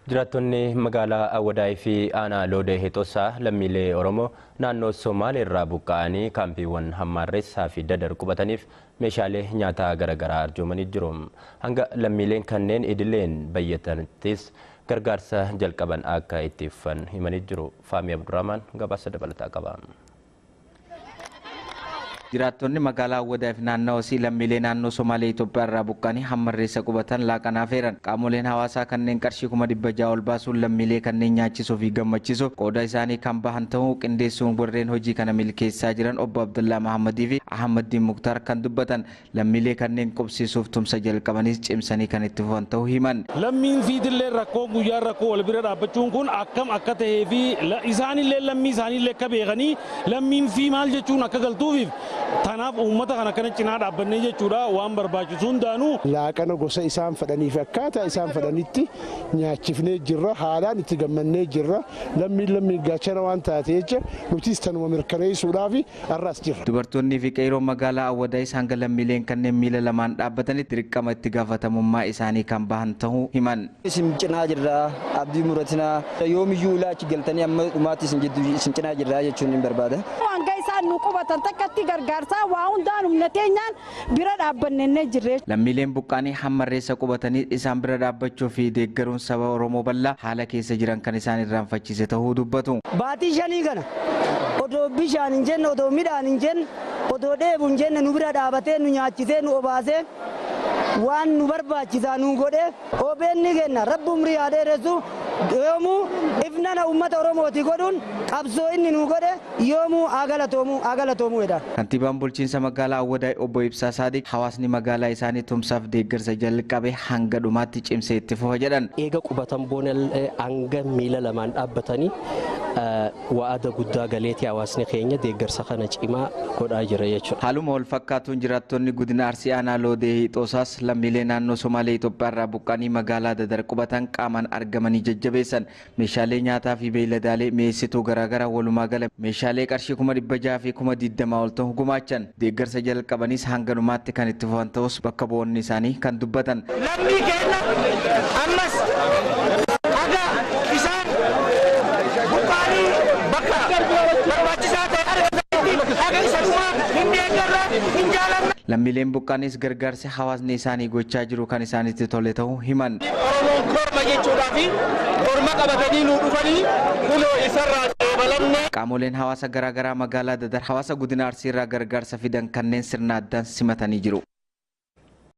Jiraattonni magaalaa Awwadaay fi aanaa Loodee Heexosaa lammiilee Oromoo naannoo Somaalee irraa buqqa'anii kaampiiwwan Hammaarreessaa fi Dadar qubataniif meeshaalee nyaataa garaagaraa arjoomanii jiru. Hanga lammiileen kanneen idileen bayyatanittis gargaarsa jalqaban akka itti fufan himanii jiru. Faamii Abdurrahman gabaasa dabalataa qaba. Jiraattonni magaalaa Awwadaay fi naannoo isii lammiilee naannoo Somaalee Itoophiyaa irraa buqqa'anii Hammarreessa qubatan laaqanaaf heeran. Qaamoleen hawaasaa kanneen qarshii 600,000 ol baasuun lammiilee kanneen nyaachisuu fi gammachiisuuf qooda isaanii kan bahan ta'uu qindeessuun warreen hojii kana milkeessaa jiran obbo Abdullaa Mahammadii fi Ahmaddiin Muktaar kan dubbatan lammiilee kanneen qubsiisuuf tumsa jalqabanis cimsanii kan itti fufan ta'uu himan. Lammiin fiitillee rakkoo guyyaa rakkoo wal bira dhaabbachuun kun akkam akka ta'ee fi isaanillee lammii isaaniillee akka beekanii lammiin fi maal jechuun akka galtuufiif tanaaf uummata kana kana cinaa dhaabbannee jechuudha waan barbaachisu hundaanuu. Laaqana gosa isaan fedhanii fi akkaataa isaan fedhanitti nyaachifnee jirra, haalaan itti gammannee jirra, lammiin lammiin gaachana waan taate jecha nutis tanuma mirkaneessuudhaaf har'as jirra. Dubartoonni fi qeerroon magaalaa Awwadaayis hanga lammiileen kanneen miila lamaan dhaabbatanitti dirqama itti gaafatamummaa isaanii kan bahan ta'uu himan. Isin cinaa jirra, abdii muratinaa yoomiyyuu ulaachi galtanii amma dhumaatti isin cinaa jirra jechuun hin barbaada. Hanga isaan nu qubatan takkatti gargaarsaa waa hundaan humna teenyaan bira dhaabbannee jirre. Lammiileen buqqaanii Hammarreessa qubatanii isaan bira dhaabbachuu fi deeggaruun saba Oromoo bal'aa haala keessa jiran kan isaan irraanfachiise ta'uu dubbatu. Baatii shanii kana odoo bishaan hin jenne, odoo midhaan hin jenne, odoo dheebu hin jenne nu bira dhaabatee nu nyaachisee nu obaasee waan nu barbaachisaa nu godhee OBN ni kenna. Rabbi umrii haa dheeressu. Yoomuu ifnana uummata Oromooti godhuun qabsoo inni nu godhe yoomuu haa galatoomu haa galatoomu jedha. Kantiibaan bulchiinsa magaalaa Awwadaay obbo Ibsaa Saadiq hawaasni magaalaa isaanii tumsaaf deeggarsa jalqabe hanga dhumaatti cimsee itti fufa jedhan. Eega qubatan boonallee hanga miila lamaan dhaabbatanii wa'ada guddaa galeetii hawaasni keenya deeggarsa kana cimaa godhaa jira jechuudha. Haaluma wal fakkaatuun jiraattonni godina Arsii aanaa Loodee Heexosaas lammiilee naannoo Somaalee Itoophiyaa irraa buqqa'anii magaalaa Dadar qubatan qaamaan argamanii jajjabeessan. Meeshaalee nyaataa fi beeyladaalee mi'eessituu garaagaraa walumaa gala meeshaalee qarshii 600,000 fi 20,000 ol ta'u gumaachan. Deeggarsa jalqabanis hanga dhumaatti kan itti fufan ta'us bakka bu'oonni isaanii kan dubbatan. Lammii keenya ammas haga isaan buqqa'anii bakka barbaachisaa ta'e argatanitti haga isa dhumaa hin deeggarra hin jaalanna. Lammiileen buqqaanis gargaarsi hawaasni isaanii gochaa jiru kan isaanitti tole ta'uu himan. Oromoon korma jechuudhaa fi korma qabatanii nu dhufanii kunoo isarraa eebalamne. Qaamoleen hawaasa garaagaraa magaalaa Dadar hawaasa godina Arsii irraa gargaarsa fidan kanneen sirna addaan simatanii jiru.